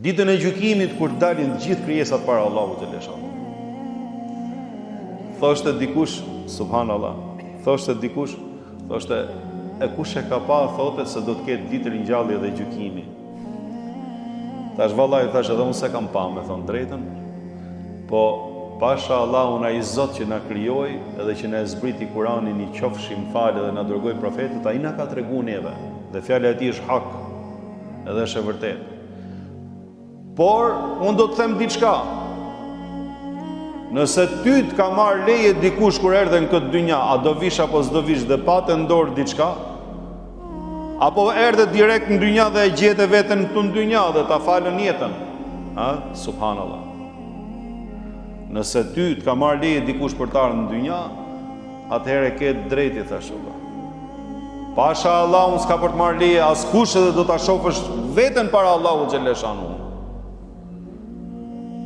Ditën e gjykimit kur dalin të gjithë krijesat para Allahut xheleshanuhu. Thoshte dikush, subhanallah, thoshte dikush, thoshte e kush e ka pa thote se do të ketë ditë ringjallje dhe gjykimi. Tash vallai thash edhe unë s'e kam pa, me thon drejtën. Po pasha Allahun ai Zot që na krijoi edhe që na e zbriti Kuranin i qofshim falë dhe na dërgoi profetët, ai na ka tregu neve. Dhe fjala e tij është hak. Edhe është e vërtetë. Por, unë do të them diçka. Nëse ty të ka marrë leje dikush kur erdhe në këtë dynja, a do vish apo s'do vish dhe pate në dorë diçka? Apo erdhe direkt në dynja dhe e gjete veten këtu në dynja dhe ta falën jetën? A? Subhanallah. Nëse ty të ka marrë leje dikush për të ardhur në dynja, Atëherë ke të drejtë i thashë vëlla. Pasha Allahun s'ka për të marrë leje askush edhe do ta shofësh veten para Allahut xheleshanuhu.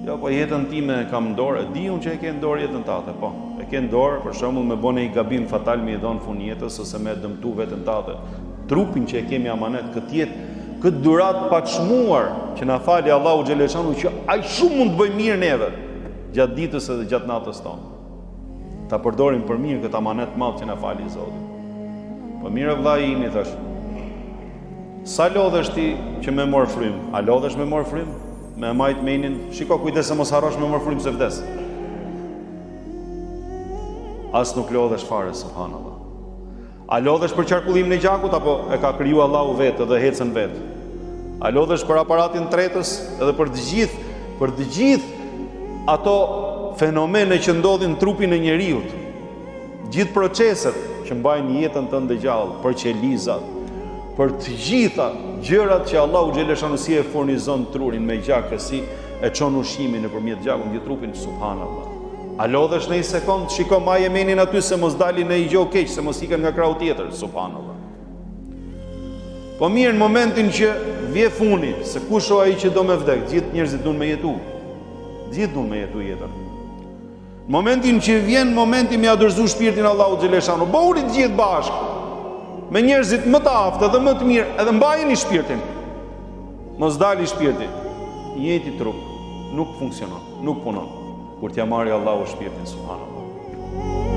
Jo, po jetën time e kam në dorë, e di unë që e ke në dorë jetën tate, po. E ke në dorë, për shembull, me bo një gabim fatal me i dhonë fund jetës ose me dëmtu veten tate. Trupin që e kemi amanet këtë jetë, këtë dhuratë të paçmuar që na fali Allahu xheleshanuhu që aq shumë mund të bëjë mirë neve gjatë ditës edhe gjatë natës tonë. Ta përdorim për mirë këtë amanet të madh që na fali Zoti. Po mirë vëllai im i thash. Sa lodhesh ti që me marr frymë? A lodhesh me marr frymë? Me e majt menin? Shiko kujdes se mos harrosh me marr frymë se vdes. As nuk lodhesh fare subhanallah. A lodhesh për qarkullimin e gjakut apo e ka kriju Allahu vetë dhe ecën vetë? A lodhesh për aparatin tretës edhe për të gjithë, për të gjithë ato fenomene që ndodhin në trupin e njeriut? Gjithë proceset që mbajnë jetën tënde gjallë, për qelizat, për të gjitha gjërat që Allahu xheleshanuhu si e furnizon trurin me gjak e si e çon ushqimin nëpërmjet gjakut në gjithë trupin, subhanallah. A lodhesh në një sekond, shiko maje menin aty se mos dali një gjo keq, se mos ikën nga krahu tjetër, subhanallah. Po mirë në momentin që vje funi, se kush o ai që do me vdek, gjithë njerëzit duan me jetu. Gjithë duan me jetu jetën. Në momentin që vjen momenti me ia dorëzu shpirtin Allahut xheleshanuhu, bëhuni të gjithë bashkë me njerëzit më të aftë dhe më të mirë, edhe mbajeni shpirtin. Mos dali shpirti. I njëjti trup nuk funksionon, nuk punon. Kur t'ia marri Allahu shpirtin, subhanallah.